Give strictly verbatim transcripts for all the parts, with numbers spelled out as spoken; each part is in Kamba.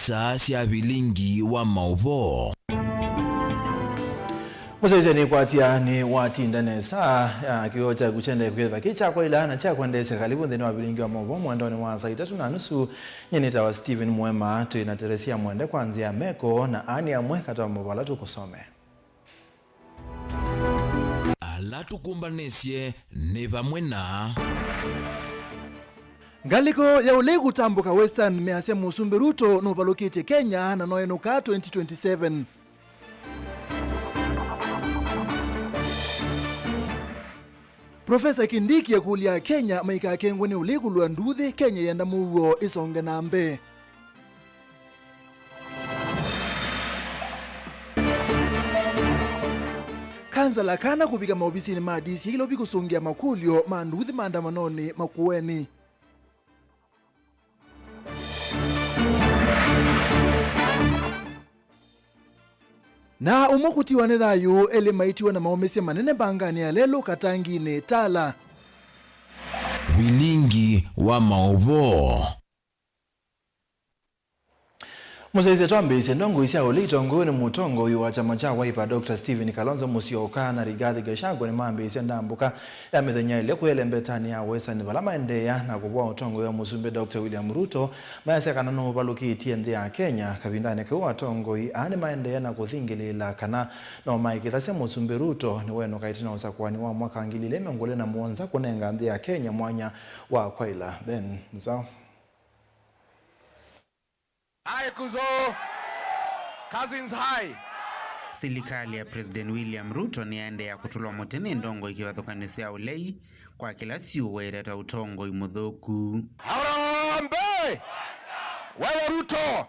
Saa sya vilingi wa maũvoo. Mũsyaĩĩsya nĩkwatya nĩwatinda nesa, ah, kĩw'ũ kyaku kyendee kwĩthĩwa kĩ kya kwaĩla na kya kwendeesya. Kalivu nthĩnĩ wa vilingi wa maũvoo mwendonĩ wa saa itatũ na nusu. Nyie nĩtawa Stephen Mwema. Twĩ na Teresia Mwende kwa nzĩa ya meko, na aa nĩ amwe katĩ wa maũvoo ala tũkũsomea. Ala tũkũmbanĩsye nĩ vamwe na. Ngalĩko ya ũlei kũtambũka Western measya Mũsumbĩ Ruto nũvalũkĩtye Kenya na noenũka twenty twenty-seven. Profesa Kindiki akũlya Akenya maikakengwe nĩ ũlei kũlũa nduuthĩ, Kenya yenda mũuo ĩsonge na mbee. Kansala kana kũvika maovisinĩ ma D C I Nairobi kũsũngĩa makũlyo ma nduuthĩ maandamanonĩ Makueni. Na ũmwe kũtiwa nĩ thayũ, elĩ maitiwa na maũmĩsye manene mbanganĩ ya lelũ Katanginĩ, Tala. Vilingi wa maũvoo. Mũsyaĩĩsya, twambĩĩsye ndongoi sya ũlei itongoew'e nĩ mũtongoi wa kyama kya Wiper, Doctor Stephen Kalonzo Musyoka na Rigathi Gachagua nĩmambĩĩsye ndambũka ya mĩthenya ĩlĩ kũya ĩlembetanĩ ya Western, vala maendeea na kũvoa ũtongoi wa Mũsumbĩ Doctor William Ruto, mayasya kana nũvalũkĩtye nthĩ ya Kenya. Kavindanĩ kau, atongoi aa nĩmaendeea na kũthingĩlĩĩla kana no maĩkĩĩthasya Mũsumbĩ Ruto nĩwenũka ĩtina wa ũsakũani wa mwaka wa ngili ilĩ mĩongo ĩlĩ na mũonza kũnenga nthĩ ya Kenya mwanya wa kwaĩla. Ben Mzao. Hi, Kuzo. Cousins, hi. Silikalĩ ya President William Ruto nĩyaendeea kũtũlwa mũtĩ nĩ ndongoi kĩvathũkany'o sya ũlei kwa kĩla syũweta ta ũtongoi mũthũku. Harambee! Wewe Ruto!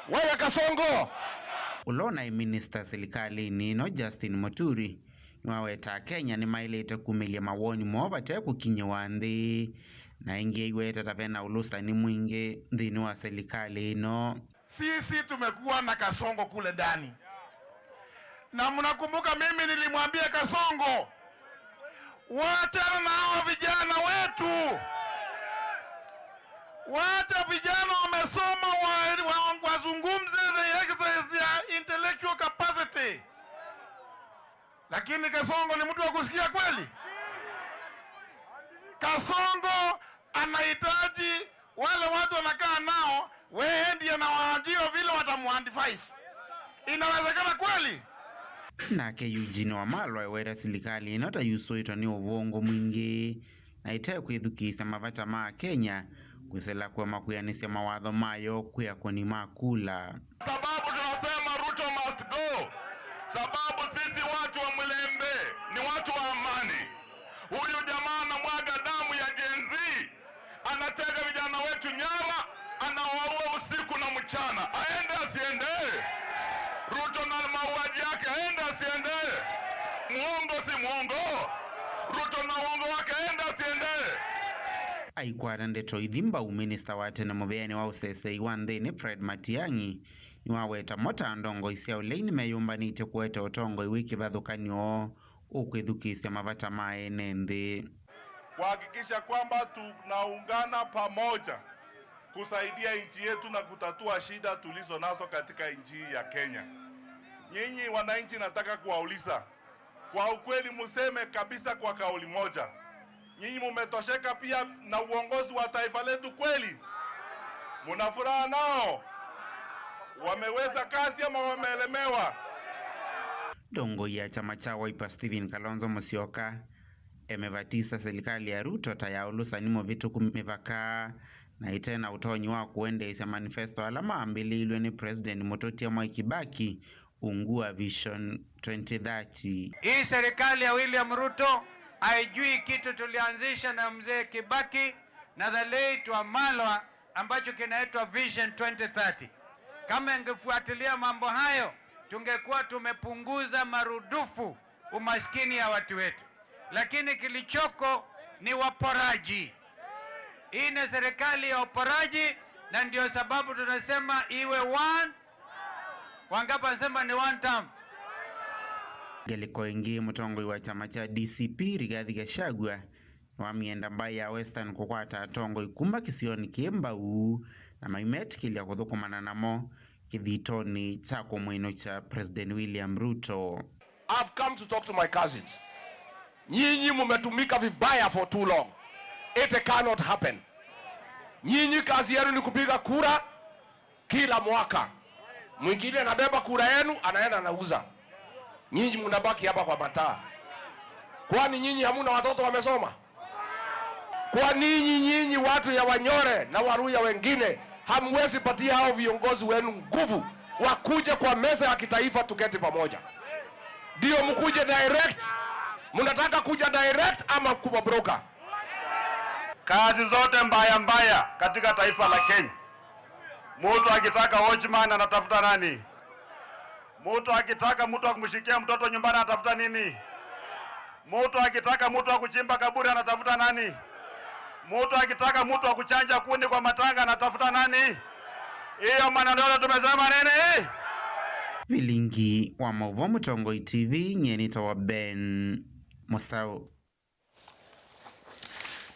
Wewe Kasongo! Ũla ũnaĩ minista silikalĩnĩ ĩno, Justin Muturi, nĩwaweta Akenya nĩmaĩlĩte kumĩlya mawoni moo vate kũkinyĩwa nthĩ, na ĩngĩ aiweta ta vena ũlũsani mwingĩ nthĩnĩ wa silikalĩ ĩno. Sisi tumekuwa na Kasongo kule ndani. Na mnakumbuka mimi nilimwambia Kasongo, "Wachana na hawa vijana wetu. Wacha vijana wamesoma wa-, wa-, wazungumze, they exercise their intellectual capacity." Lakini Kasongo ni mtu wa kusikia kweli? Kasongo anahitaji wale watu wanakaa nao, wee ndiye na waajio vile watamuadvise. Inawezekana kweli? Nake Eugene Wamalwa eweta silikalĩ ĩno ta yusũĩtwe nĩ ũvũngũ mwingĩ na ĩte kwĩthukĩĩsya mavata ma Akenya, kwĩsĩla kũema kwĩanĩsya mawatho mayo kwĩ akũni ma kula. Sababu tunasema Ruto must go. Sababu sisi watu wa Mlembe ni watu wa amani. Huyu jamaa anamwaga damu ya Gen Z. Anatega vijana wetu nyara, anawaua usiku na mchana. Aende asiende? Ruto na mauaji yake, aende asiende? Muongo si muongo? Ruto na uongo wake, aende asiende? Aikwata ndeto ithi mbau, minista wa tene mũvĩanĩ wa ũseseĩ wa nthĩnĩ Fred Matiang'i nĩwaweta mo ta ndongoi sya ũlei nĩmeyũmbanĩtye kũete ũtongoi wĩ kĩvathũkany'o ũkwĩthukĩĩsya mavata ma ene nthĩ. Kuhakikisha kwamba tunaungana pamoja kusaidia nchi yetu na kutatua shida tulizo nazo katika nchi hii ya Kenya. Nyinyi wananchi, nataka kuwauliza, kwa ukweli, museme kabisa kwa kauli moja, nyinyi mumetosheka pia na uongozi wa taifa letu kweli? Muna furaha nao? Wameweza kazi ama wamelemewa? Ndongoi ya kyama kya Wiper Stephen Kalonzo Musyoka emevatisa silikalĩ ya Ruto ta ya ũlũsani mũvĩtũku mĩvaka na ĩte na ũtonyi wa kũendeesya manifesto ala mambĩlĩilw'e nĩ President mũtũtya Mwai Kibaki ungu wa Vision twenty thirty. Hii serikali ya William Ruto haijui kitu tulianzisha na mzee Kibaki na the late Wamalwa ambacho kinaitwa Vision twenty thirty. Kama ingefuatilia mambo hayo, tungekuwa tumepunguza marudufu umaskini ya watu wetu. Lakini kilichoko ni waporaji. Hii ni serikali ya uporaji, na ndio sababu tunasema iwe one. Wangapi wanasema ni one term? Ngeleko ĩngĩ, mũtongoi wa kyama kya D C P, Rigathi Gachagua, nĩwamienda mbaĩ ya Western kũkwata atongoi kuma kĩsionĩ kĩĩ mbau, na maimetĩkĩlya kũthũkũmana namo kĩthitonĩ kya kũmwĩnũkya President William Ruto. I've come to talk to my cousins. Nyinyi mumetumika vibaya for too long. It cannot happen. Nyinyi kazi yenu ni kupiga kura kila mwaka. Mwingine anabeba kura yenu, anaenda anauza. Nyinyi mnabaki hapa kwa mataa. Kwani nyinyi hamuna watoto wamesoma? Kwa nini nyinyi watu ya Wanyore na Waluhya wengine hamwezi patia hao viongozi wenu nguvu wakuje kwa meza ya kitaifa tuketi pamoja? Ndio mkuje direct? Mnataka kuja direct ama kuwa broker? Kazi zote mbaya mbaya katika taifa la Kenya. Mtu akitaka watchman anatafuta nani? Mtu akitaka mtu wa kumshikia mtoto nyumbani anatafuta nini? Mtu akitaka mtu wa kuchimba kaburi anatafuta nani? Mtu akitaka mtu wa kuchanja kuni kwa matanga anatafuta nani? Hiyo maneno yote tumesema nini? Vilingi wa Mauvoo, Mũtongoi T V, nyie nĩtawa Ben Mũsaũ.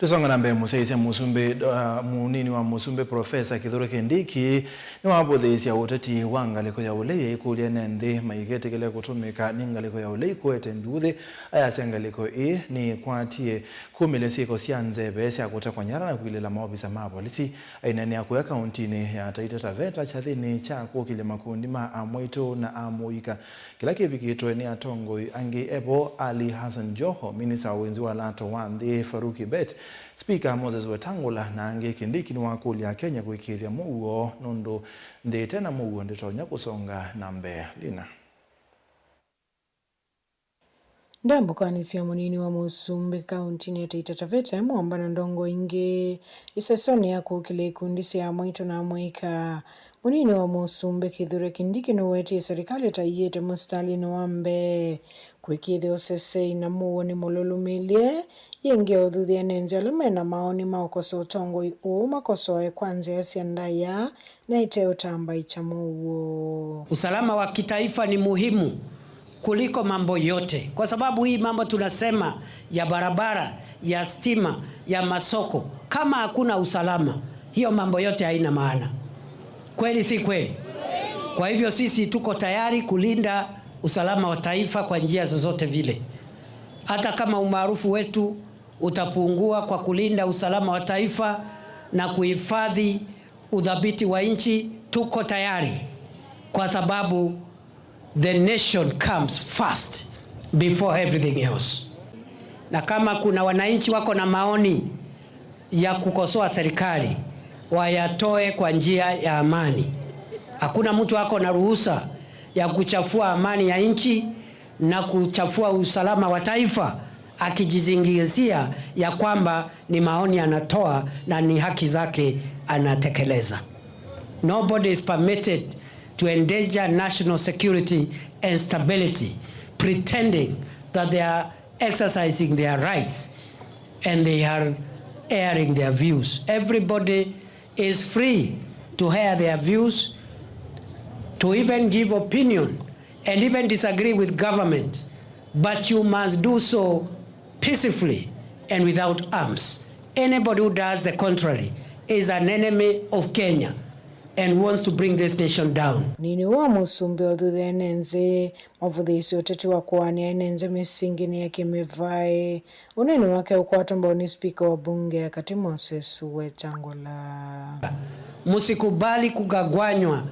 Tũsonga na mbee, mũsyaĩĩsya mũsumbĩ, uh, mũnini wa mũsumbĩ Profesa Kithure Kindiki nĩwavũthĩĩsya ũteti wa ngalĩko ya ũlei, aikũlya ene nthĩ maiketĩkĩle kũtũmĩka nĩ ngalĩko ya ũlei kũete nduuthĩ. Ayasya ngalĩko ĩĩ nĩkwatie kumĩlya syĩko sya nzeve sya kũtekwa nyara na kwilĩla maovisa ma volisi. Aineenea kũya kauntinĩ ya Taita Taveta kyathĩnĩ kya kũkĩlya makundi ma amwaitũ na amũika kĩla kĩvikĩtwe nĩ atongoi angĩ, evo Ali Hassan Joho, minista wa ũinzi wa lato wa nthĩ Farouk Kibet, spika Moses Wetangula na angĩ. Kindiki nĩwakũlya Akenya kũĩkĩĩthya mũuo nũndũ nthĩ ĩte na mũuo ndĩtonya kũsonga na mbee. Lina. Ndambũkanĩ sya mũnini wa mũsumbĩ kauntinĩ ya Taita Taveta, e mwamba na ndongo ingĩ ĩsesonĩ ya kũkĩlya ikundi sya amwaitũ na amũika, mũnini wa mũsumbĩ Kithure Kindiki nũwetie serikali ta ĩyĩte mũsitalĩnĩ wa mbee kwĩkĩĩthya ũsesei na mũuo nĩ mũlũlũmĩlye, yĩngĩ ũthuthya ene nthĩ ala me na maoni ma ũkosa ũtongoi ũũ makosoe kwa nzĩa sya ndaĩa na ĩteũtambaĩkya mũuo. Usalama wa kitaifa ni muhimu kuliko mambo yote, kwa sababu hii mambo tunasema ya barabara, ya stima, ya masoko, kama hakuna usalama, hiyo mambo yote haina maana. Kweli si kweli? Kwa hivyo sisi tuko tayari kulinda usalama wa taifa kwa njia zozote vile, hata kama umaarufu wetu utapungua kwa kulinda usalama wa taifa na kuhifadhi udhabiti wa nchi, tuko tayari, kwa sababu the nation comes first before everything else. Na kama kuna wananchi wako na maoni ya kukosoa serikali, wayatoe kwa njia ya amani. Hakuna mtu ako na ruhusa ya kuchafua amani ya nchi na kuchafua usalama wa taifa akijizingizia ya kwamba ni maoni anatoa na ni haki zake anatekeleza. Nobody is permitted to endanger national security and stability, pretending that they are exercising their rights and they are airing their views. Everybody is free to air their views, to even give opinion and even disagree with government, but you must do so peacefully and without arms. Anybody who does the contrary is an enemy of Kenya and wants to bring this nation down. Nini wa mũsumbĩ ũthuthene nzĩ mavũthĩĩsye ũteti wa kũaanĩa ene nzĩ mĩsingĩnĩ ya kĩmĩvaĩ. Ũnini wake ũkwatwa mbau nĩ spika wa bunge ya katĩ Moses Wetangula. Msikubali kugawanywa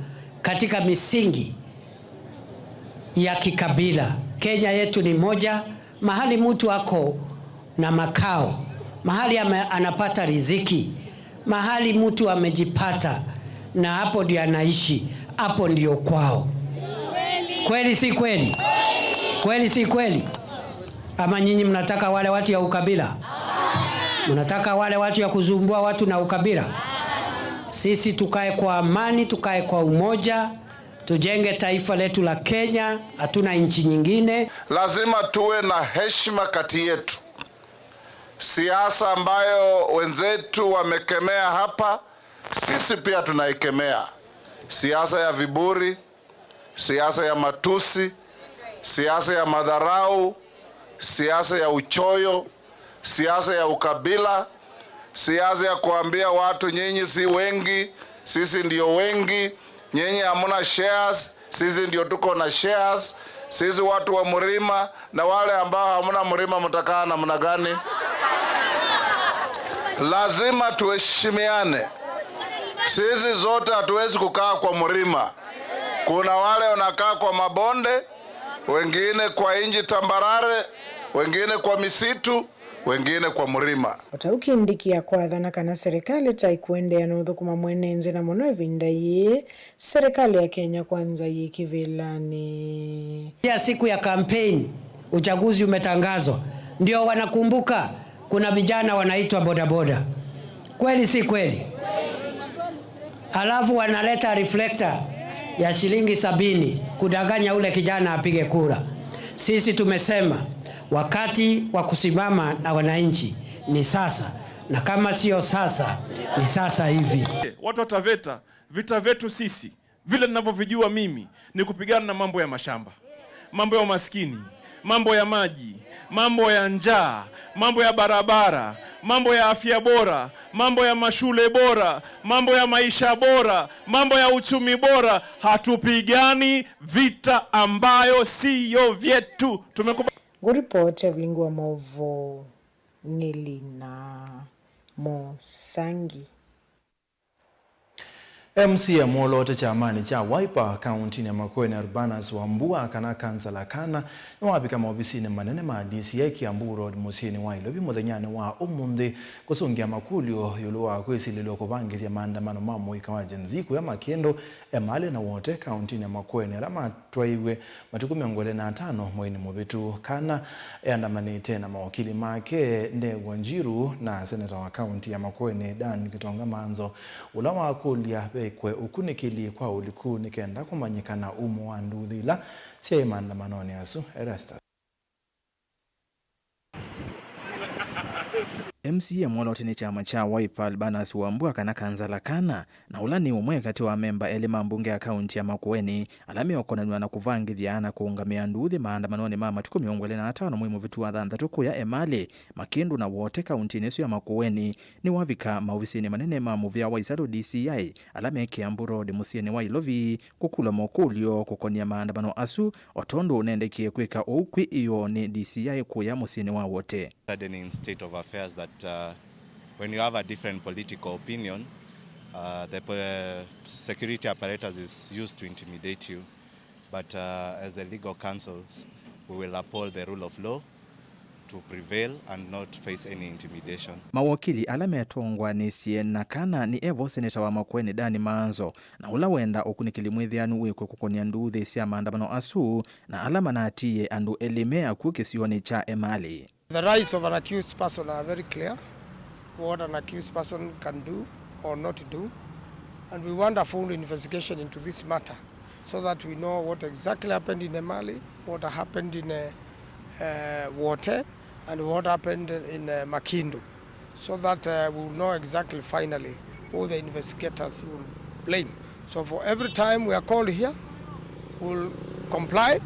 katika misingi ya kikabila. Kenya yetu ni moja, mahali mtu ako na makao, mahali ame-, anapata riziki, mahali mtu amejipata na hapo ndio anaishi, hapo ndio kwao. Kweli si kweli? Kweli si kweli? Ama nyinyi mnataka wale watu ya ukabila? Mnataka wale watu ya kuzumbua watu na ukabila? Sisi tukae kwa amani, tukae kwa umoja, tujenge taifa letu la Kenya, hatuna nchi nyingine. Lazima tuwe na heshima kati yetu. Siasa ambayo wenzetu wamekemea hapa, sisi pia tunaikemea. Siasa ya viburi, siasa ya matusi, siasa ya madharau, siasa ya uchoyo, siasa ya ukabila, siasa ya kuambia watu nyinyi si wengi, Sisi ndio wengi, nyinyi hamuna shares, sisi ndio tuko na shares, sisi watu wa mlima, na wale ambao hamuna mlima mtakaa namna gani? Lazima tuheshimiane. Sisi zote hatuwezi kukaa kwa mlima. Kuna wale wanakaa kwa mabonde, wengine kwa nchi tambarare, wengine kwa misitu, wengine kwa mlima. O ta ũu Kindiki akwathana kana serikali ta ĩkũendeea na ũthũkũma mwene nthĩ, na mũno ĩvinda yĩĩ serikali ya Kenya Kwanza yĩ kĩvĩlanĩ. Pia siku ya campaign, uchaguzi umetangazwa, ndio wanakumbuka kuna vijana wanaitwa bodaboda. Kweli si kweli? Alafu wanaleta reflector ya shilingi sabini kudanganya ule kijana apige kura. Sisi tumesema wakati wa kusimama na wananchi ni sasa, na kama sio sasa, ni sasa hivi. Watu wa Taveta, vita vyetu sisi, vile ninavyovijua mimi, ni kupigana na mambo ya mashamba, mambo ya umaskini, mambo ya maji, mambo ya njaa, mambo ya barabara, mambo ya afya bora, mambo ya mashule bora, mambo ya maisha bora, mambo ya uchumi bora. Hatupigani vita ambayo siyo vyetu. Tumekubali. Ngũripoti Evelyn wa Maũvoo nĩ Lina Mũsangi. M C A mwoloote kyamanĩ kya Wiper kaũntinĩ ya Makueni, Urbanus Wambua, kana Kansala Kana, nĩwavika maovisinĩ manene ma D C I Kiambu Road mũsyĩnĩ wa Ilovi mũthenyanĩ wa ũmũnthĩ kũsũngĩa makũlyo ĩũlũ wa kwĩsilĩlw'a kũvangĩthya maandamano ma mũika wa Gen Z kũya Makĩndũ, Emali na Wote kaũntinĩ ya Makueni, ala matwaĩiw'e matukũ mĩongo ĩlĩ na atano mweinĩ mũvĩtu. Kana eandamanĩte na mawakili make Ndegwa Njiru na seneta wa kaũnti ya Makueni Dan Gitonga Manzo, ũla wakũlya vekwe ũkunĩkĩli kwa ũliku nĩ kenda kũmanyĩkana umo wa nduthi ila syaĩ maandamanonĩ asu. Erastus. M C A mwoloote nĩ kyama kya Wiper Urbanus Wambua kana Kansala Kana, na ũla nĩ ũmwe katĩ wa amemba elĩ ma mbunge ya kaũnti ya Makueni ala meũkonanw'a na kũvangĩthya na kũũngamĩa nduthi maandamanonĩ ma matukũ mĩongo ĩlĩ na atano mwei mũvĩtu wa thanthatũ kũya Emali, Makĩndũ na Wote kaũntinĩ ĩsu ya Makueni, nĩwavika maovisinĩ manene ma mũvĩa wa Isalu D C I ala me Kiambu Road mũsyĩnĩ wa Ilovi kũkũlw'a mokũlyo kũkonĩa maandamano asu, o tondũ ũnendekie kwĩka ũu kwĩ ĩoo nĩ D C I kũya mũsyĩnĩ wa Wote. Saddening state of affairs that, uh, when you have a different political opinion, uh, the po-, security apparatus is used to intimidate you. But, uh, as the legal counsels, we will uphold the rule of law to prevail and not face any intimidation. Mawakili ala metongwanĩsye na Kana nĩ evo seneta wa Makueni Dan Manzo, na ũla wenda ũkunĩkĩli mwĩthĩanu wĩkwe kũkonĩa nduthi sya maandamano asu, na ala manatiie andũ elĩ me akw'ũ kĩsionĩ kya Emali. The rights of an accused person are very clear, what an accused person can do or not do, and we want a full investigation into this matter so that we know what exactly happened in Emali, what happened in, uh, uh, Wote, and what happened in, uh, Makindu, so that, uh, we will know exactly finally who the investigators will blame. So for every time we are called here, we'll comply,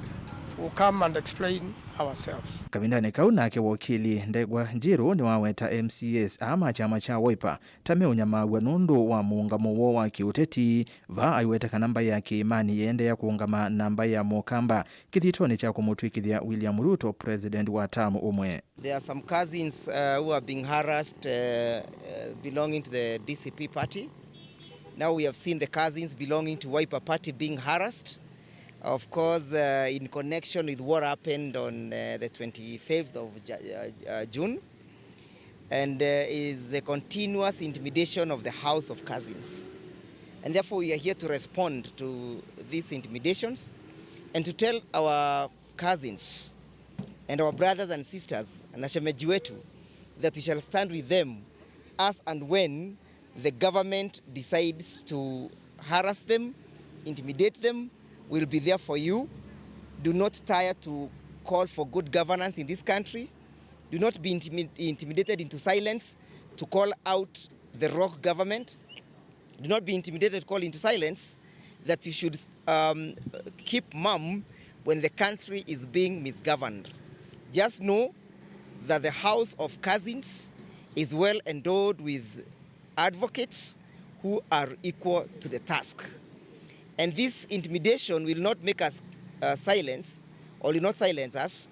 we'll come and explain ourselves. Kavindanĩ kau nake wakili Ndegwa Njiru nĩwaweta M C As aa ma kyama kya Wiper ta meũnyamaaw'a nũndũ wa mũũngamo woo wa kĩũteti, vaa aiweta kana mbaĩ ya Kĩĩmanĩ yĩendeea kũũngama na mbaĩ ya Mũkamba kĩthitonĩ kya kũmũtw'ĩkĩthya William Ruto president wa term ũmwe. There are some cousins, uh, who are being harassed, uh, uh, belonging to the D C P party. Now we have seen the cousins belonging to Wiper party being harassed, of course, uh, in connection with what happened on, uh, the twenty-fifth of Ja-, uh, uh, June. And, uh, is the continuous intimidation of the House of Cousins. And therefore we are here to respond to these intimidations and to tell our cousins and our brothers and sisters na shemeji wetu that we shall stand with them as and when the government decides to harass them, intimidate them. We'll be there for you. Do not tire to call for good governance in this country. Do not be intimi-, intimidated into silence to call out the rogue government. Do not be intimidated, call into silence that you should, um, keep mum when the country is being misgoverned. Just know that the House of Cousins is well endowed with advocates who are equal to the task. And this intimidation will not make us, uh, silence, or will not silence us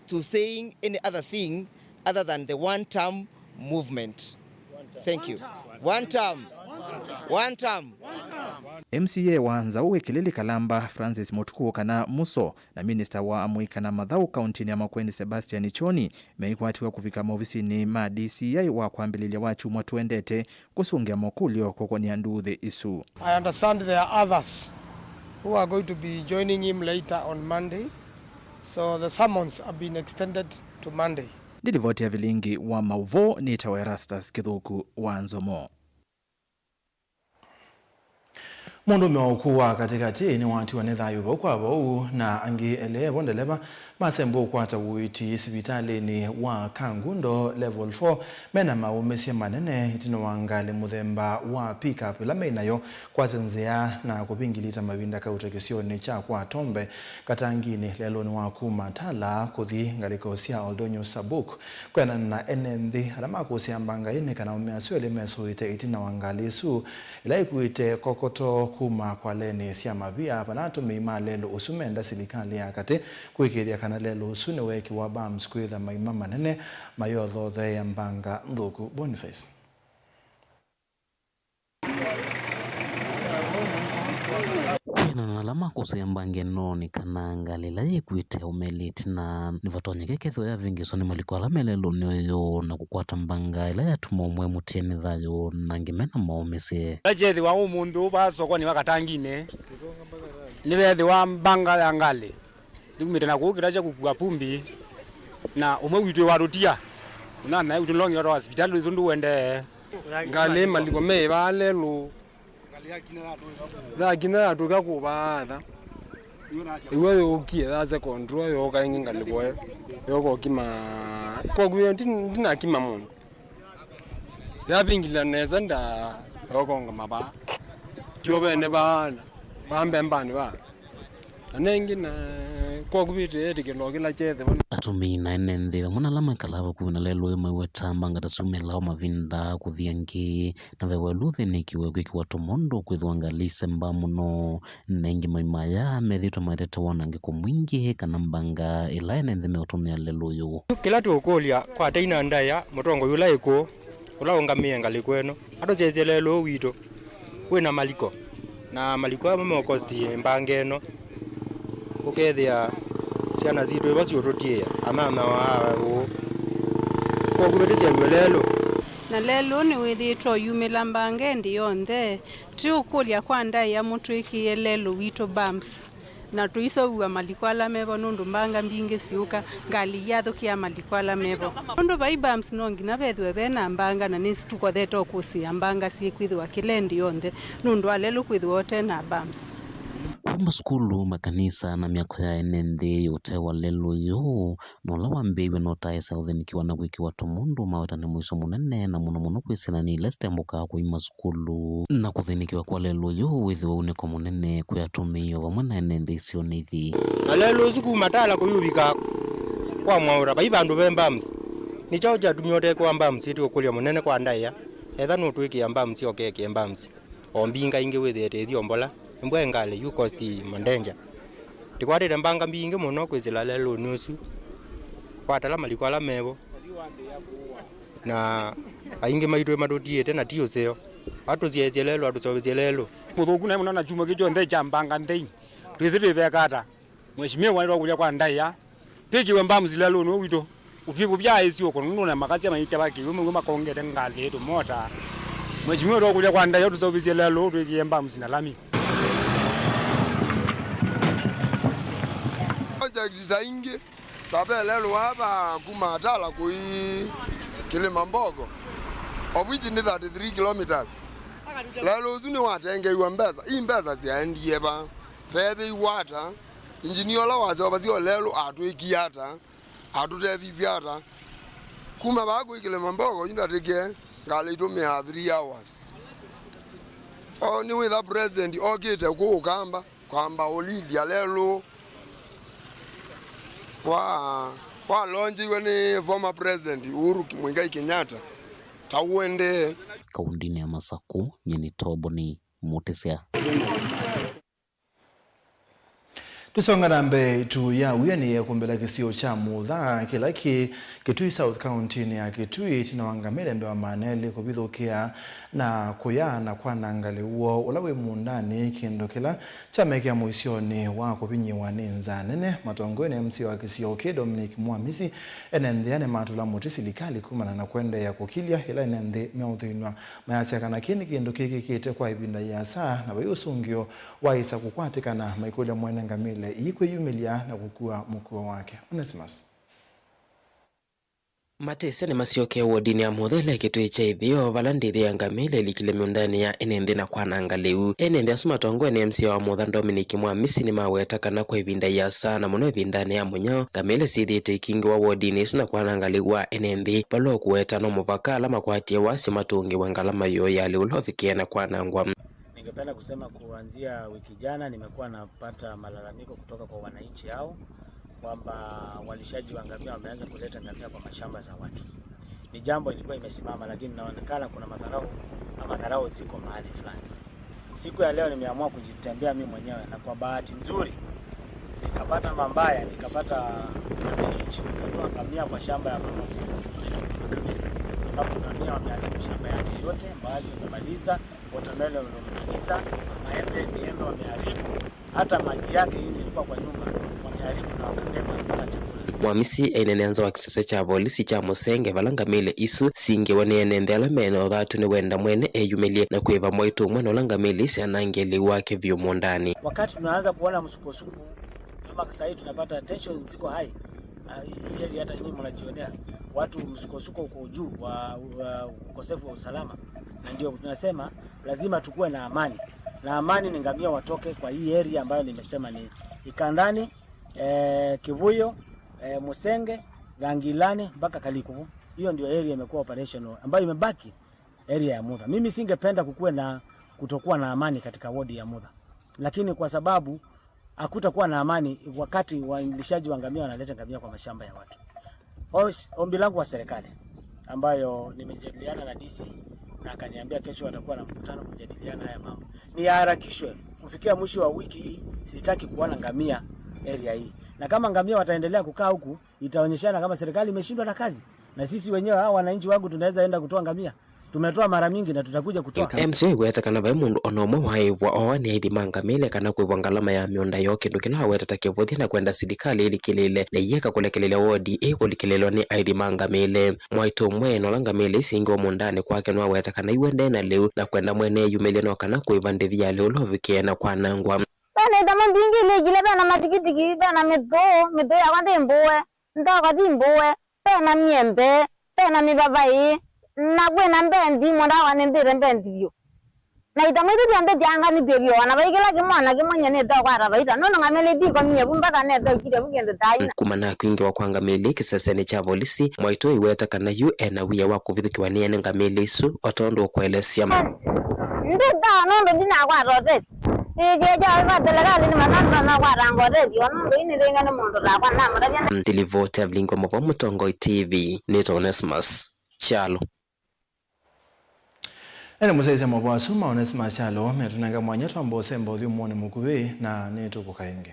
to saying any other thing other than the one-term movement. Thank you. One term. One term. M C A wa Nzaũ Wĩkĩlĩli Kalamba, Francis Mũtukũ kana Muso, na minista wa amũika na mathaũ kauntinĩ ya Makueni, Sebastian Choni, meikwatiwa kũvika maovisinĩ ma D C I wa kwambĩlĩlya wa kyumwa tũendete kũsũngĩa makũlyo kũkonĩa nduuthĩ isu. I understand there are others who are going to be joining him later on Monday, so the summons have been extended to Monday. Ndilivoti ya vilingi wa maũvoo nĩtawa Erastus Kĩthũku wa Nzomo. Mũndũũme wa ũkũũ wa katĩkatĩ nĩwatiwa nĩ thayũ vau kwa vau, na angĩ elĩ vo ndeleva masembwa ũkwata ũiiti sivitalĩnĩ wa Kangundo Level four mena maũmĩsye manene ĩtina wa ngalĩ mũthemba wa pickup ĩla meĩ nayo kwasya nzĩa na kũvingilita mavinda kauta kĩsionĩ kya kwa Tombe Katanginĩ lelũnĩ wa kuma Tala kũthi ngalĩko sya Oldonyo Sabuk. Kwĩanana na ene nthĩ ala makũsĩa mbanga ĩĩ, nĩ kana aũme asu elĩ mesũĩte ĩtina wa ngalĩ ĩsu ĩla ĩkuĩte kokoto kuma kwa lenĩ sya mavia, vala atũmĩi ma lelũ ũsu menda silikalĩ ya katĩ kũĩkĩĩthya kana lelũ ũsu nĩweekĩwa bumps kwĩtha maima manene mayothotheea mbanga nthũku. Boniface. Kwĩanana na ala makũsĩa mbanga ĩno, nĩ kana ngalĩ ĩla yĩkuĩte aũme elĩ ĩtina nĩvatonyeke kethĩwa yavĩngĩĩswa nĩ maliko ala me lelũnĩ ũyũ na kũkwata mbanga ĩla yatuma ũmwe mũtie nĩ thayũ na angĩ mena maũmĩsye. Ĩla kyethĩwa ũmũnthĩ ũũ vaa sokonĩ wa Katanginĩ, nĩveethĩwa mbanga ya ngalĩ. Ndikumĩte na kũu kĩta kya kũkua pumbi, na ũmwe witũ watũtia. Ũnana witũ nĩlongile twa hospitali, ũsu ndũendee. Ngalĩ maliko me vaa lelũ. Yakinya yatũka kũvaatha. Iwe yũkie, yase control, yũka ĩngĩ ngalĩko ĩyo. Yũka ũkima. Kwa kuyo ndinakima mũndũ. Yavingila nesa nda yokonga mavaa. Kyovene vaa, vaa mbembanĩ vaa. Na nengĩ na kwakuvĩte etĩkĩlo kĩla kyethĩwa. Atũmĩi na ene nthĩ vamwe na ala mekalaa vakuvĩ na lelũ ũyũ maiweta mbanga ta syumĩlaa o mavinda kũthi angĩ, na ve welu ũthĩnĩkiwe kwĩkĩwa tũmondũ kwĩthĩwa ngalĩ isemba mũno. Na aingĩ maima aya methĩĩtwe maetete wanangĩko mwingĩ kana mbanga ĩla ene nthĩ meũtũmĩa lelũ ũyũ. Kĩla tũũkũlya kwa tei na ndaĩa, mũtongoi ũla ĩkũũ, ũla ũngamĩe ngalĩko ĩno, atũsyaĩĩsye lelũ ũũ witũ wĩ na maliko, na maliko amwe meũkosti mbanga ĩno, ũkethĩa syana sitũ ivo siũtũtiĩa, anyanyawa ũũ. Kwoou vĩtĩsya w'o lelũ. Na lelũ nĩwĩthĩĩtwe ũyumĩla mbanga ĩndĩ yonthe. Tũũkũlya kwa ndaĩa mũtwĩkĩĩe lelũ witũ bumps, na tũiseũvw'a maliko ala mevo, nũndũ mbanga mbingĩ siũka, ngalĩ iyathũkĩa maliko ala mevo. Nũndũ vai bumps, no nginya vethĩwe ve na mbanga, na nĩsĩ tũkothete o kũsĩĩa mbanga syĩkwĩthĩwa kĩla ĩndĩ yonthe, nũndũ wa lelũ kwĩthĩwa ũte na bumps. Kwĩ masukulu, makanisa, na myako ya ene nthĩ yĩũtewa lelũ ũyũ, na ũla wambĩĩiw'e no ũtaĩsa ũthĩnĩkĩwa na kwĩkĩwa tũmondũ maweta nĩ mũisyo mũnene, na mũno mũno kwĩ syana nĩ ila sitembũkaa kũima sukulu. Na kũthĩnĩkĩwa kwa lelũ ũyũ wĩthĩwa unĩko mũnene kwĩ atũmĩi o vamwe na ene nthĩ isionĩ ithi. Na lelũ ũsu kuma Tala kũyũvika kwa Mwaũra, vai vandũ ve bumps. Nĩ kyaũ kyatumie ũtekĩwa bumps? Ĩtĩ ũkũlyo mũnene kwa ndaĩa, etha nũtwĩkĩa bumps, okekĩe bumps. O mbinga ingĩ wĩthĩĩte ĩthi ombola, ĩmbwa ĩ ngalĩ, yu cost ma danger. Tĩkwatĩte mbanga mbingĩ mũno kwĩsĩla lelũnĩ ũsu wa Tala, maliko ala mevo, na aingĩ maitũ matũtiĩte na ti ũseo. Atũsyaĩĩsye lelũ, atũseũvĩsye lelũ. Mũthũku naĩ mũno na kyumwa kĩ kyonthe kya mbanga nthei. Twĩsĩ twĩveka ata? Mheshimiwa, nĩtwakũlya kwa ndaĩa, twĩkĩwe bumps lelũnĩ ũũ witũ. Ũtwĩ kũvyaĩĩsya ũkũnũ nũndũ na makasya maitava kĩw'ũ maw'o makongete ngalĩ ĩtũ mota. Mheshimiwa, nĩtwakũlya kwa ndaĩa ũtũseũvĩsye lelũ, twĩkĩe bumps na lami. Project ta ingĩ, ta ve lelũ wa va kuma Tala kũi Kĩlĩma Mbogo, of which nĩ thirty-three kilometers. Lelũ ũsu nĩwatengeiwe mbesa, ii mbesa syaendie va? Vethĩiwe ata? Engineer ũla waseũvasya lelũ atwĩkie ata? Atũtethisye ata? Kuma vaa kũi Kĩlĩma Mbogo, yu ndatĩke ngalĩ itũmĩaa three hours. O, nĩwĩtha president okĩte kũũ Ũkamba kwamba ũlilya lelũ wa, wa launchiwe nĩ former president Uhuru Muigai Kenyatta. Kauendee. Kaundinĩ ya Masaku, nyie nĩ Toboni Mutisya. Tũsonga na mbee, ĩtu ya wia nĩyekũmbĩla kĩsio kya Mutha kĩla kĩ Kitui South, kauntinĩ ya Kitui, ĩtina wa ngamĩle mbee wa maana elĩ kũvithũkĩa na kũya na kwananga lĩu woo ũla wĩ mũũndanĩ, kĩndũ kĩla kyamekĩa mũisyonĩ wa kũvinyĩĩwa nĩ nzaa nene. Matongoew'e nĩ M C A wa kĩsio kĩĩ, Dominic Mwamisi, ene nthĩ nĩmatũla mũtĩ silikalĩ kumana na kũendeea kũkilya ĩla ene nthĩ meũthĩnw'a. Mayasya kana kĩĩ nĩ kĩndũ kĩkĩkĩte kwa ĩvinda ĩasa, na vai ũsũngĩo waĩsa kũkwatĩkana, maikũlya mwene ngamĩle ii kwĩyumĩlya na kũkua mũkuo wake. Onesimus. Matesya nĩmasyokee wodinĩ ya Mutha ĩla ĩkĩtwĩkya ĩtheo, vala ndĩthĩ ya ngamĩle ĩlikile mĩũndanĩ ya ene nthĩ na kwananga lĩu. Ene nthĩ asu matongoew'e nĩ M C A wa Mutha, Dominic Mwamisi, nĩmaweta kana kwa ĩvinda ĩasa, na mũno ĩvindanĩ ya mũnyao, ngamĩle syĩthĩĩte ikingĩwa wodinĩ ĩsu na kwananga lĩu wa ene nthĩ. Vala ũkũweta no mũvaka ala makwatie wasya matũngĩwe ngalama yoo ya lĩu ũla ũvikĩe na kwanangwa. Ningependa kusema kuanzia wiki jana nimekuwa napata malalamiko kutoka kwa wananchi hao kwamba walishaji wa ngamia wameanza kuleta ngamia kwa mashamba za watu. Ni jambo ilikuwa imesimama, lakini inaonekana kuna madharau na madharau ziko mahali fulani. Siku ya leo nimeamua kujitembea mimi mwenyewe, na kwa bahati nzuri nikapata mambaya, nikapata wananchi wametoa ngamia kwa shamba ya mama, ambapo ngamia wameharibu shamba yake yote, mbaazi wamemaliza, watermelon wamemaliza, maembe, miembe wameharibu, hata maji yake ile ilikuwa kwa nyumba wameharibu na wakabeba mpaka chakula. Mwamisi ainenea nza wa kĩsese kya volisi kya Mũsenge, vala ngamĩle isu singĩwe nĩ ene nthĩ ala mena ũthatu nĩwenda mwene eyumĩlye na kwĩva mwaitũ ũmwe na ũla ngamĩle isu syanangĩe lĩu wake vyũ mũũndanĩ. Wakati tunaanza kuona msukosuko, kama sasa hivi tunapata tension ziko high, ah, hii area hata nyinyi mnajionea, watu msukosuko uko juu wa, wa ukosefu wa usalama, na ndio tunasema lazima tukuwe na amani, na amani ni ngamia watoke kwa hii area ambayo nimesema ni Ikandani, eh, Kivuyo, eh, Musenge, Gangilani mpaka Kalikuvu. Hiyo ndio area imekuwa operational, ambayo imebaki area ya Mutha. Mimi singependa kukuwe na kutokuwa na amani katika wodi ya Mutha, lakini kwa sababu hakutakuwa na amani wakati walishaji wa ngamia wanaleta ngamia kwa mashamba ya watu. Os-, ombi langu kwa serikali, ambayo nimejadiliana na D C na akaniambia kesho watakuwa na mkutano kujadiliana haya mambo, ni yaharakishwe kufikia mwisho wa wiki hii. Sitaki kuona ngamia area hii, na kama ngamia wataendelea kukaa huku, itaonyeshana kama serikali imeshindwa na kazi, na sisi wenyewe hawa wananchi wangu tunaweza enda kutoa ngamia. Tumetoa mara mingi na tutakuja kutoa. M C A aiweta kana vai mũndũ o na ũmwe waaĩvwa oa nĩ aithi ma ngamĩle kana kũĩvwa ngalama ya mĩũnda yoo, kĩndũ kĩla aweta ta kĩvũthya na kwenda silikalĩ ĩlikĩlĩĩle na iyeka kũlekelelya wodi ĩĩ kũlikĩlĩĩlwa nĩ aithi ma ngamĩle. Mwaitũ ũmwe ena ũla ngamĩle isingĩwe mũũndanĩ kwake nĩwaweta kana iwendee na lĩu na kwenda mwene eyumĩlye no kana kũĩva ndĩvi ya lĩu ũla ũvikĩe na kwanangwa. Vena ithama mbingĩ ilikile, vena matikitiki, vena mĩthũũ, mĩthũũ yakwa ndĩ mbũe, nthoko ti mbũe. Vena myembe, vena mĩvavaĩ, na kwĩna mbenthi, mũũnda wakwa nĩmbĩte mbenthi vyũ. Na ithama isu syonthe syaanganĩtw'e vyũ, o na vai kĩla kĩmwe o na kĩmwe nyie nĩtaũkwata vaita, nũndũ ngamĩle itikomie vu mbaka nethokile vu kĩndũ ta ina. Kuma na kwingĩwa kwa ngamĩle kĩsesenĩ kya volisi, Mwaitũ aiweta kana yu ena wia wa kũvithũkĩwa nĩ ene ngamĩle isu, o tondũ ũkũelesya. Ndĩthaa nũndũ ndinakwata ũtethyo. Ĩkĩĩkya vaiva silikalĩ nĩ mathanza makwatanga ũtethyo, o nũndũ ĩĩ nĩthĩnw'a nĩ mũndũ takwa, ndamũtavya nda. Ndilivoti avilingwa mũvwa Mũtongoi T V, nĩtawa Onesmus Kyalo. Ene mũsyaĩĩsya maũvoo asu ma Onesmus Kyalo metũnenga mwanya twamba ũsemba ũthyũmũonĩ mũkuvĩ na nĩtũkũka ĩngĩ.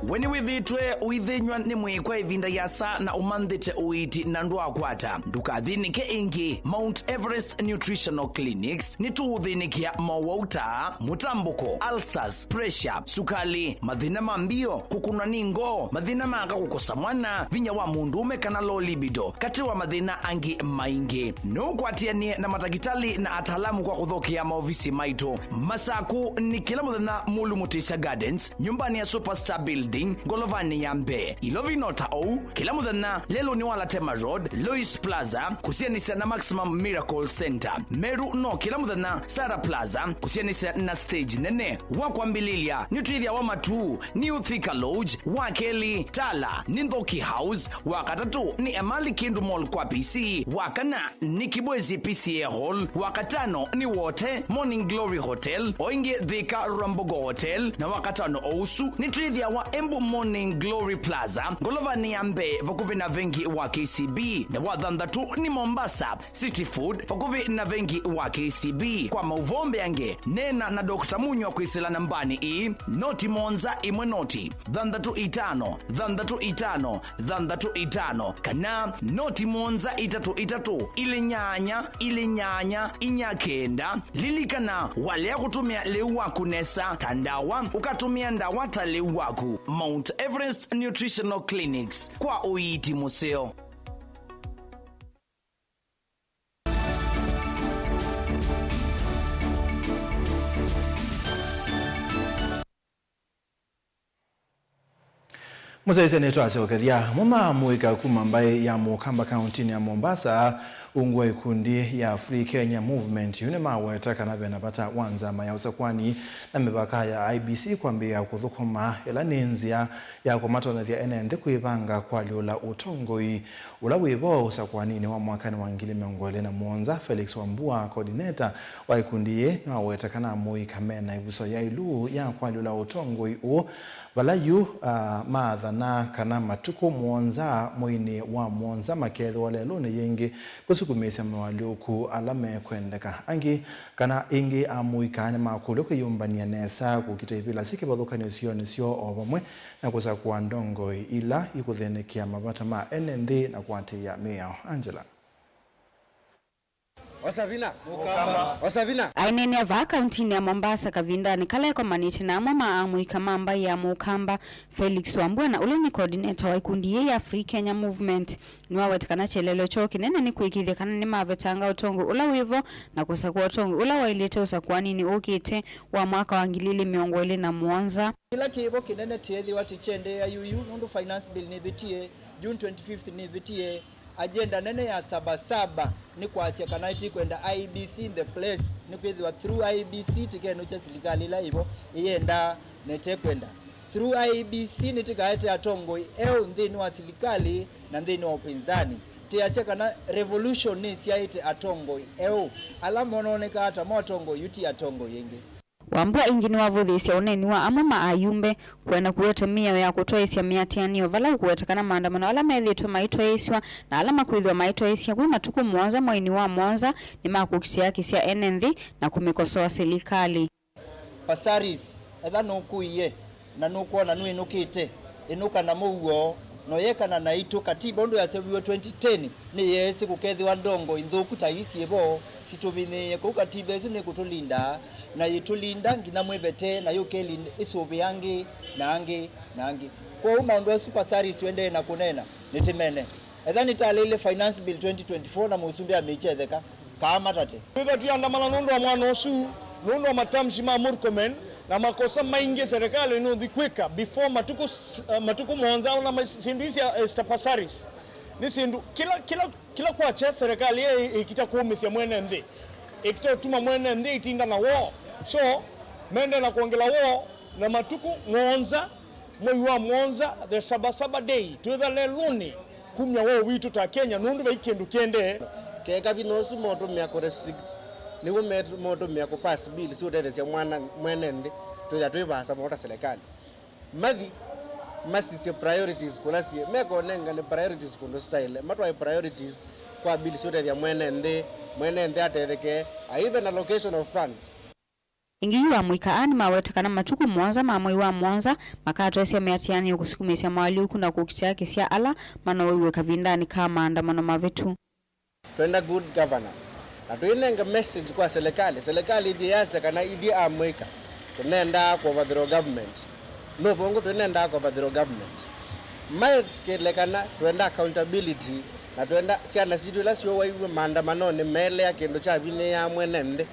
We nĩwĩthĩĩtwe ũithĩnyw'a nĩ mwĩĩ kwa ĩvinda yĩasa na ũmanthĩte ũiiti na ndwaakwata? Ndũkathĩnĩke ĩngĩ. Mount Everest Nutritional Clinics nĩtũũthĩnĩkĩa mowau ta mũtambũko, ulcers, pressure, sukalĩ, mathĩna ma mbio, kũkũnwa nĩ ngoo, mathĩna ma aka kũkosa mwana, vinya wa mũndũũme kana low libido, katĩ wa mathĩna angĩ maingĩ. No ũkwatĩanĩe na matakĩtalĩ na ataalamu kwa kũthokea maovisi maitũ. Masaku nĩ kĩla mũthenya Mulu Mutisya Gardens, nyũmbanĩ ya Superstar Building. Ngolovanĩ ya mbee. Ilovi no ta ũu, kĩla mũthenya lelũnĩ wa Latema Road, Lois Plaza, kũsianĩsya na Maximum Miracle Center. Meru no kĩla mũthenya Sara Plaza, kũsianĩsya na stage nene. Wa kwambĩlĩlya, nĩtwĩthĩawa Matuu, New Thika Lodge, wa kelĩ, Tala, nĩ Nthoki House, wa katatũ, nĩ Emali Kindu Mall kwa P C, wa kana, nĩ Kibwezi P C A Hall, wa katano nĩ Wote Morning Glory Hotel, o ĩngĩ Thika Rwambogo Hotel, na wa katano o ũsu nĩtwĩthĩawa Embu Morning Glory Plaza, ngolovanĩ ya mbee vakuvĩ na vengi wa K C B, na wa thanthatũ nĩ Mombasa City Food, vakuvĩ na vengi wa K C B. Kwa maũvoo mbeange, neena na Doctor Munywa kwĩsĩla nambanĩ ĩĩ, noti mũonza ĩmwe noti, thanthatũ itano, thanthatũ itano, thanthatũ itano, kana noti mũonza itatũ itatũ, ilĩ nyanya, ilĩ nyanya, inya kenda. Lilikana, walea kũtũmĩa lĩu waku nesa ta ndawa, ũkatũmĩa ndawa ta lĩu waku. Mount Everest Nutritional Clinics, kwa ũiiti mũseo. Mũsyaĩĩsya nĩtwasyokethya. Amwe ma amũika kuma mbaĩ ya Mũkamba kauntinĩ ya Mombasa, ungu wa ikundi ya Free Kenya Movement, yu nĩmaweta kana vena vata wa nzama ya ũsakwani na mĩvaka ya I E B C kwambĩĩa kũthũkũma, ĩla nĩ nzĩa ya kũmatonyethya ene nthĩ kwĩvanga kũalyũla ũtongoi ũla wĩ vo ũsakwaninĩ wa mwakanĩ wa ngili mĩongo ĩlĩ na mũonza. Felix Wambua, coordinator wa ikundi yĩĩ, nĩwaweta kana amũika mena ĩvuso ya ĩlũ ya kũalyũla ũtongoi ũũ, vala yu, ah, maathana kana matukũ mũonza mweinĩ wa mũonza makeethĩwa lelũnĩ yĩngĩ kũsukumĩĩsya moalyũku ala mekwendeka. Angĩ kana ĩngĩ amũika nĩmakũlw'a kwĩyũmbany'a nesa kũkita ivĩla syĩ kĩvathũkany'o isionĩ syoo o vamwe na kũsakũa ndongoi ila ikũthĩnĩkĩa mavata ma ene nthĩ na kũatĩĩa mĩao. Angela. Osa vinya. Osa vinya. Aineenea vaa kauntinĩ ya Mombasa kavindanĩ kala ekomanĩtye na amwe ma amũika ma mbaĩ ya Mũkamba, Felix Wambua, na ũla nĩ coordinator wa ikundi yĩĩ ya Free Kenya Movement, nĩwaweta kana kyelelo kyoo kĩnene nĩ kũĩkĩĩthya kana nĩmavetanga ũtongoi ũla wĩ vo na kũsakũa ũtongoi ũla waĩlĩte ũsakũaninĩ ũkĩte wa mwaka wa ngili ilĩ mĩongo ĩlĩ na mũonza. Kĩla kĩ vo kĩnene tĩethĩwa tĩkyendeea yuyu, nũndũ finance bill nĩvĩtie, June twenty-fifth nĩvĩtie. Agenda nene ya Saba Saba nĩ kwasya kana ĩtikwenda I E B C in the place, nĩkwĩthĩwa through I E B C tĩkenũkya silikalĩ ĩla ĩvo ĩyendaa na ĩtekwenda. Through I E B C nĩtĩkaete atongoi eũ nthĩnĩ wa silikalĩ na nthĩnĩ wa ũpinzani. Tĩasya kana revolution nĩsyaĩte atongoi eũ. Ala monoonekaa ta mo atongoi yu ti atongoi aingĩ. Wambua ĩngĩ nĩwavũthĩĩsye ũneeni wa amwe ma ayumbe kũenda kũweta mĩao ya kũtwaĩĩsya mĩatĩanĩo vala ũkũweta kana maandamano ala methĩĩtwe maitwaĩĩsw'a na ala makwĩthĩwa maitwaĩĩsya kwĩ matukũ mũonza mweinĩ wa mũonza nĩ ma kũkitĩa haki sya ene nthĩ na kũmĩkosoa silikalĩ. Pasaris, etha nũkũie na nũkwona nũinũkĩte, ĩnũka na mũuo, na ũyekana naitũ. Katiba ũndũ yaseũviw'e twenty ten nĩyeesĩ kũkethĩwa ndongoi nthũku ta ii syĩ vo sitũvinyĩĩe. Kwoou katiba ĩsu nĩkũtũlinda, na yĩtũlinda nginya mwĩvete, na yũkelinda ĩsũvĩe angĩ na angĩ na angĩ. Kwoou maũndũ asu Pasaris ũendee na kũneena, nĩtĩmene. Etha nĩtaleile Finance Bill twenty twenty-four na mũsumbĩ amĩkyetheka, kaa matate. Twĩthwa tũiandamana nũndũ wa mwana ũsu, nũndũ wa matamshi ma Murkomen, na makosa maingĩ serikali nũthi kwĩka before matukũ s-, eh, matukũ mũonza, ona ma-, syĩndũ ii sya Esther Passaris. Nĩ syĩndũ kĩla, kĩla, kĩla kwakya serikali ĩ-, ĩkita kũũmĩsya mwene nthĩ, ĩkita ũtuma mwene nthĩ ĩtinda na woo. So, mende na kwongela woo na matukũ mũonza. Mwei wa mũonza, the Saba Saba Day, twĩtha lelũnĩ kumya woo witũ ta Kenya, nũndũ vai kĩndũ kĩendee. Keka vinya ũsu maũtũmĩa kũ restrict, nĩw'o met-, maũtũmĩa kũ pass bill siũtetheesya mwana, mwene nthĩ, twĩtha twĩ vaasa mũno ta serikali. Mathi, masisye priorities kũla syĩ, mekonengane priorities kũndũ sitaĩle, matwae priorities kwa bill siũtethya mwene nthĩ, mwene nthĩ atetheke, a even allocation of funds. Ĩngĩ yu amũika aa nĩmaweta kana matukũ mũonza ma mwei wa mũonza makatwaĩsya mĩatĩanĩo kũsukumĩĩsya moalyũku na kũkitĩa haki sya ala manoeiwe kavindanĩ ka maandamano mavĩtu. Twenda good governance. Na tũinenga message kwa serikali. Serikali ĩthyĩ yasya kana ithyĩ amũika tũnendaa kũ overthrow government. No vongo tũinendaa kũ overthrow government. Makelekana twenda accountability na twenda syana sitũ ila syũwaiwe maandamanonĩ meelea kĩndũ kyavinyĩĩaa mwene nthĩ.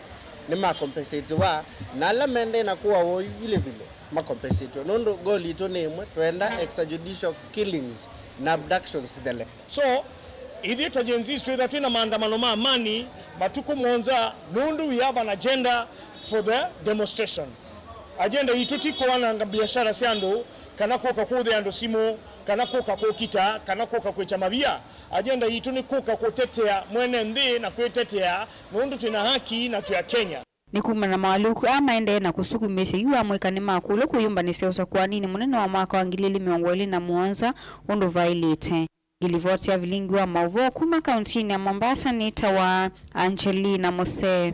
Nĩmakompensatiwa, na ala mendee na kũawa oyu vilevile makompensatiwe, nũndũ goal yitũ nĩ ĩmwe, twenda extrajudicial killings na abductions ithele. So, ithyĩ ta Gen Zs twĩtha twĩ na maandamano ma amani matukũ mũonza, nũndũ we have an agenda for the demonstration. Agenda yitũ ti kwananga biashara sya andũ, kana kũka kũthĩa andũ simũ, kana kũka kũkita, kana kũka kwĩkya mavia. Agenda yitũ nĩ kũka kũtetea mwene nthĩ na kwĩtetea, nũndũ twĩ na haki na twĩ Akenya. Nĩ kumana na moalyũku aa maendee na kũsukumĩsya yu amũika nĩmakũlw'a kwĩyũmbanĩsya ũsakũaninĩ mũnene wa mwaka wa ngili ilĩ mĩongo ĩlĩ na mũonza ũndũ vaĩlĩte. Ngilivoti ya vilingi wa maũvoo kuma kauntinĩ ya Mombasa nĩ ta wa Angelina Mose.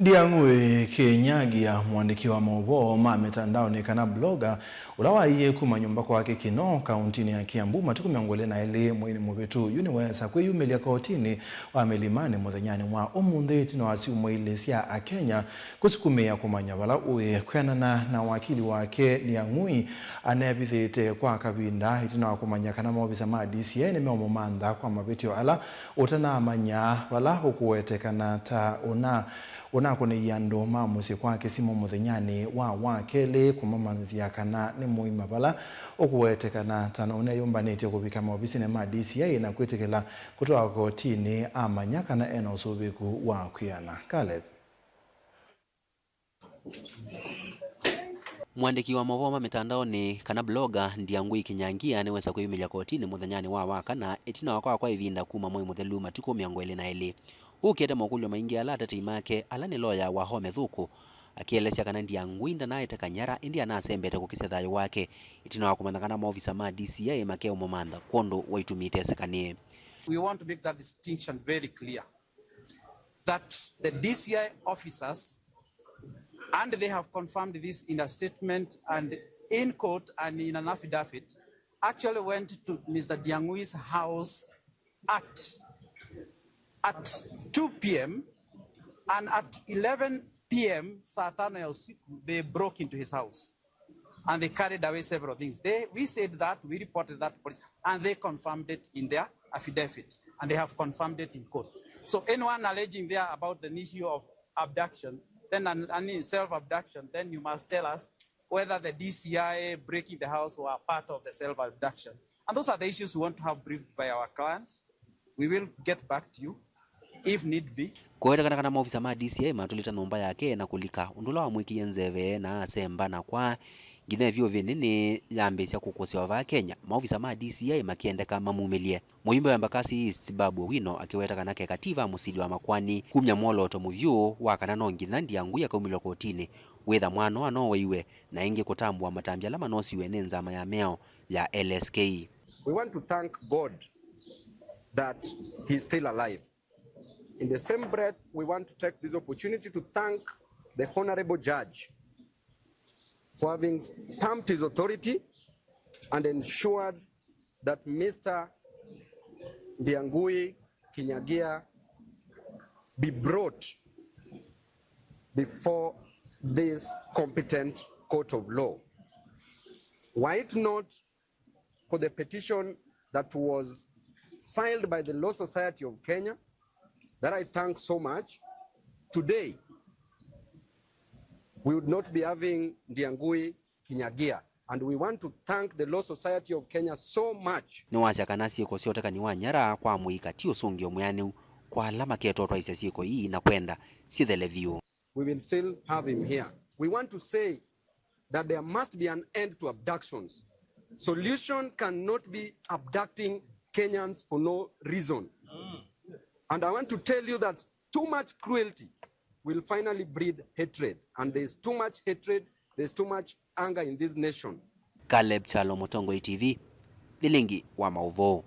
Ndiang'ui Kinyagia, mũandĩki wa maũvoo ma mĩtandaonĩ kana blogger, ũla waie kuma nyũmba kwake Kinoo, kauntinĩ ya Kiambu, matukũ mĩongo ĩlĩ na elĩ mweinĩ mũvĩtu, yu nĩwesa kwĩyumĩlya kotinĩ wa mĩlimanĩ mũthenyanĩ wa ũmũnthĩ, ĩtina wa syumwa ilĩ sya Akenya kũsukumĩa kũmanya vala ũĩ. Kwĩanana na wakili wake, Ndiang'ui anevithĩte kwa kavinda ĩtina wa kũmanya kana maovisa ma D C I nĩmeũmũmantha kwa mavĩtyo ala ũtanamanya, vala ũkũwetekana ta ũna ũnakũnĩie andũ ma mũsyĩ kwake simũ mũthenyanĩ wa Wakelĩ, kũmamanyĩthya kana nĩ mũima vala ũkũwetekana ta nũneyũmbanĩtye kũvika maovisinĩ ma D C I na kwĩtĩkĩla kũtwawa kotinĩ amanya kana ena ũsũvĩku wa kwĩana. Caleb. Mũandĩki wa maũvoo ma mĩtandaonĩ kana blogger, Ndiang'ui Kinyangia nĩwesa kwĩyumĩlya kotinĩ mũthenyanĩ wa Wakana ĩtina wa kwakwa ĩvinda kuma mwei mũthelu matukũ mĩongo ĩlĩ na elĩ. Ũkĩte mokũlyo maingĩ ala atetei make, ala nĩ loya wa Home Thuku, akĩelesya kana Ndiang'ui ndanaete kanyara, ĩndĩ anasembete kũkĩsya thayũ wake ĩtina wa kũmanya kana maovisa ma D C I makeũmũmantha kwondũ wa itumi itesekanĩe. We want to make that distinction very clear that the D C I officers, and they have confirmed this in a statement and in court and in an affidavit, actually went to Mister Ndiang'ui's house at, at two p m, and at eleven p m, saa tano ya usiku, they broke into his house and they carried away several things. They, we said that, we reported that to police, and they confirmed it in their affidavit, and they have confirmed it in court. So anyone alleging there about the issue of abduction, then an, an self-abduction, then you must tell us whether the D C I breaking the house were part of the self-abduction. And those are the issues we want to have briefed by our client. We will get back to you if need be. Kũwetekana kana maovisa ma D C I matũlĩte nyũmba yake na kũlika, ũndũ ũla wamwĩkĩie nzeve na asemba na kwaa nginya ĩvyũvĩnĩ nĩ yambĩĩsya kũkũsĩwa vaa Kenya, maovisa ma D C I makĩendeka mamumĩlye. Mũyumbe wa Embakasi East, Babu Owino, akĩweta kana keka ti va mũsili wa makwani kumya mwolooto mũvyũ wa kana no nginya Ndiang'ui akaumĩlw'a kotinĩ, wĩtha mwana anowaiwe, na ĩngĩ kũtambũa matambya ala manosiwe nĩ nzama ya mĩao ya L S K. We want to thank God that he is still alive. In the same breath, we want to take this opportunity to thank the Honorable Judge for having stamped his authority and ensured that Mister Ndiangui Kinyagia be brought before this competent court of law. Were it not for the petition that was filed by the Law Society of Kenya, that I thank so much, today we would not be having Ndiangui Kinyagia, and we want to thank the Law Society of Kenya so much. Nĩwasya kana syĩko sya ũtekani wa nyara kwa mũika ti ũsũngĩo mwĩanĩu kwa ala maketotwaisya syĩko ii na kwenda syĩthele vyũ. We will still have him here. We want to say that there must be an end to abductions. Solution cannot be abducting Kenyans for no reason. And I want to tell you that too much cruelty will finally breed hatred. And there's too much hatred, there's too much anger in this nation. Caleb Kyalo, Mũtongoi T V, Vilingi wa Maũvoo.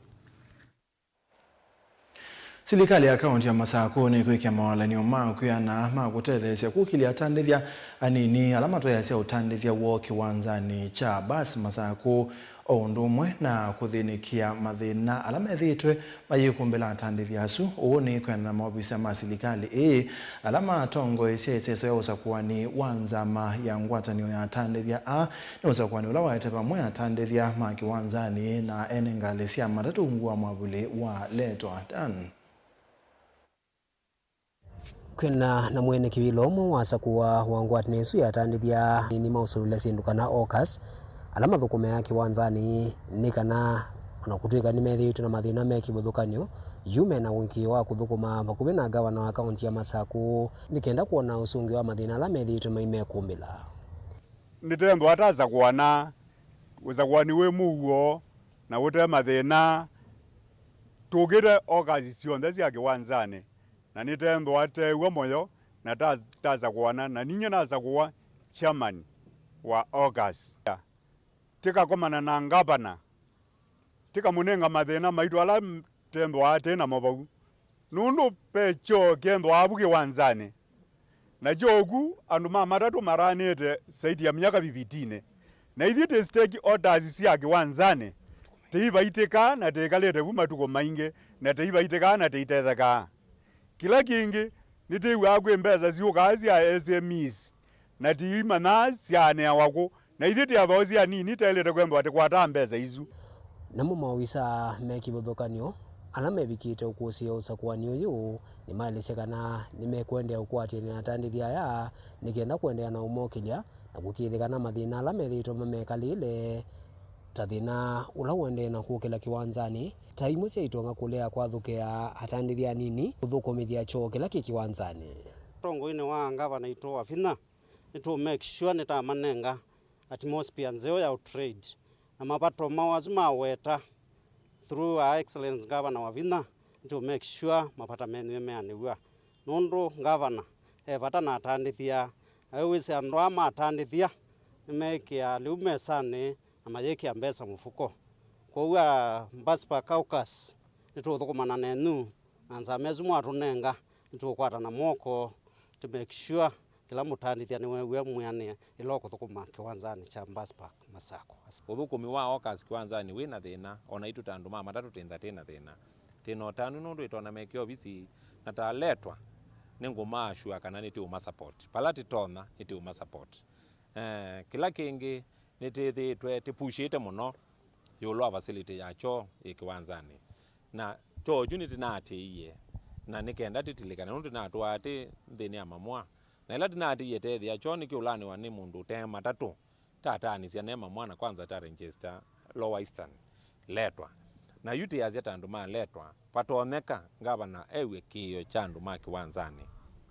Silikalĩ ya kaũntĩ ya Masakũ nĩkwĩkĩa mawalany'o ma kwĩana ma kũtetheesya kũkĩlya atandĩthya anini ala matwaĩasya ũtandĩthya woo kĩwanzanĩ kya basi Masakũ, o ũndũ ũmwe na kũthĩnĩkĩa mathĩna ala methĩĩtwe mayĩkumbĩla atandĩthya asu. Ũũ nĩ kwĩanana na maovisa ma silikalĩ ĩĩ ala matongoesya ĩseso ya ũsakũani wa nzama ya ngwatanĩo ya atandĩthya aa. Nĩ ũsakũani ũla waete vamwe atandĩthya ma kĩwanzanĩ na ene ngalĩ sya matatũ ungu wa mwavũli wa Letwa Dan. Twĩna na mwene kĩvĩla ũmwe wasakũa wa ngwatanĩo ĩsu ya atandĩthya nini ma ũsũvĩla syĩndũ kana hawkers, ala mathũkũmĩaa kĩwanzanĩ, nĩ kana ona kũtw'ĩka nĩmethĩĩtwe na mathĩna me kĩvathũkany'o, yu mena ũĩkĩĩo wa kũthũkũma vakuvĩ na ngavana wa kaũnti ya Masakũ nĩ kenda kwona ũsũngĩo wa mathĩna ala methĩĩtwe maimekũmbĩla. Nĩtethwa tasakũana ũsakũani wĩ mũuo na ũte mathĩna, tũkĩte hawkers syonthe sya kĩwanzanĩ. Na nĩtethwa teew'a mũyo na ta-, tasakũana, na ninyie nasakũwa chairman wa hawkers. Tĩkakomana na ngavana, tĩkamũnenga mathĩna maitũ ala m-, tethwaa tĩ namo vau. Nũndũ ve kyoo kĩthwaa vu kĩwanzanĩ, na kyoo ku andũ ma matatũ maraanĩte saiti ya myaka fifteen. Na ithyĩ twĩ stakeholders sya kĩwanzanĩ, tĩivaitĩkaa na tĩikalĩte vu matukũ maingĩ, na tĩivaitĩkaa na tĩitethekaa. Kĩla kĩngĩ, nĩtwĩw'aa kwĩ mbesa syũkaa sya S M Es, na tĩimanyaa syaanĩawa kũ, na ithyĩ twĩ athoosi anini twaĩlĩte kwĩthĩwa tũkwataa mbesa isu. Namo maovisaa me kĩvathũkany'o ala mevikĩte ũkũsĩĩa ũsakũani ũyũ nĩmaelesya kana nĩmekũendeea ũkwatĩanĩa na atandĩthya aya nĩ kenda kũendeea na ũmokĩlya na kũkĩĩthya kana mathĩna ala methĩĩtwe mamekalĩle, ta thĩna ũla ũendee na kũkĩla kĩwanzanĩ, ta imwe sya itonga kũlea kwathũkĩa atandĩthya anini kũthũkũmĩthya kyoo kĩla kĩ kĩwanzanĩ. Ũtongoinĩ wa ngavana witũ wa vinya, nĩtũ make sure nĩtamanenga atmosphere nzeo ya ũtrade, na mavato moo asu maweta through Her Excellence Governor wa vinya, nĩtũ make sure mavata menyu nĩmeanĩw'a, nũndũ ngavana e vata na atandĩthya, na we wĩsĩ andũ aa matandĩthya nĩmeĩkĩaa lĩu mesanĩ na mayĩkĩa mbesa mũfuko. Kwoou a Mbasi Park hawkers nĩtũũthũkũmana nenyu, na nzama ĩsu mwatũnenga nĩtũũkwatana moko tũ make sure kĩla mũtandĩthya nĩwew'a mwĩanĩe ĩla ũkũthũkũma kĩwanzanĩ kya Mbasi Park Masakũ. Ũthũkũmi wa hawkers kĩwanzanĩ wĩ na thĩna, o naitũ ta andũ ma matatũ twĩntha twĩ na thĩna. Twĩ na ũtanu nũndũ ĩtona meke ovisi, na taletwa nĩngũma assure kana nĩtũũma support. Vala tũtonya nĩtũũma support. Eh, kĩla kĩngĩ, nĩtwĩthĩĩtwe tũpushĩte mũno ĩũlũ wa facility ya kyoo yĩ kĩwanzanĩ. Na kyoo kyu nĩtũnaatĩĩie, na nĩ kenda tũtilikane nũndũ tũnatũaa twĩ nthĩnĩ ya mamũa. Na ĩla tũnaatĩĩie teethĩa kyoo nĩkĩũlanĩwa nĩ mũndũ ũte matatũ, tataanĩsya ne mamũa na kwanza ta register Lower Eastern letwa. Na yu twĩasya ta andũ maletwa, vatonyeka ngavana ew'e kĩĩo kya andũ ma kĩwanzanĩ,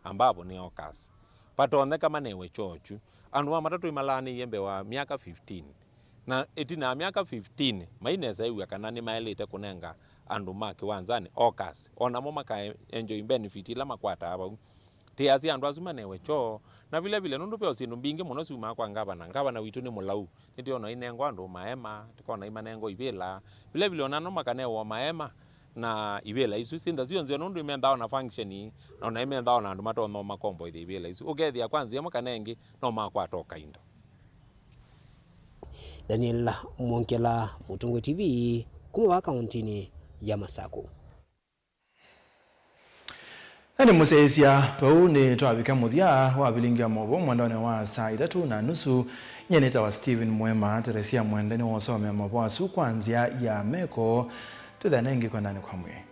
ambavo nĩ hawkers. Vatonyeka manewe kyoo kyu. Andũ ma matatũ nĩmalaanĩie mbee wa myaka fifteen. Na ĩtina wa myaka fifteen, mainesa ew'a kana nĩmaĩlĩte kũnenga andũ ma kĩwanzanĩ hawkers, o namo maka enjoy benefit ila makwataa vau. Tĩasya andũ asu manewe kyoo, na vile vile, nũndũ ve o syĩndũ mbingĩ mũno syumaa kwa ngavana. Ngavana witũ nĩ mũlau. Nĩtwĩona inengwa andũ maema, tũkona imanengwa ivĩla. Vile vile, o nano makanewa maema na ivĩla isu. Syĩntha syo nzeo nũndũ imendaa ona function, na ona imendaa ona andũ matonya makomboithya ivĩla isu. Ũkethĩa kwa nzĩa ĩmwe kana ĩngĩ, no makwata o kaindo. Daniel Mwongela, Mũtũngwe T V, kuma vaa kaũntĩnĩ ya Masakũ. Na nĩ mũsyaĩĩsya, vau nĩ twavika mũthya wa vilingi wa maũvoo mwandaonĩ wa saa itatũ na nusu. Nyie nĩtawa Stephen Mwema. Teresia Mwende nĩwosomea maũvoo asu kwa nzĩa ya meko. Twĩthane ĩngĩ kwendanĩ kwa mwĩĩ.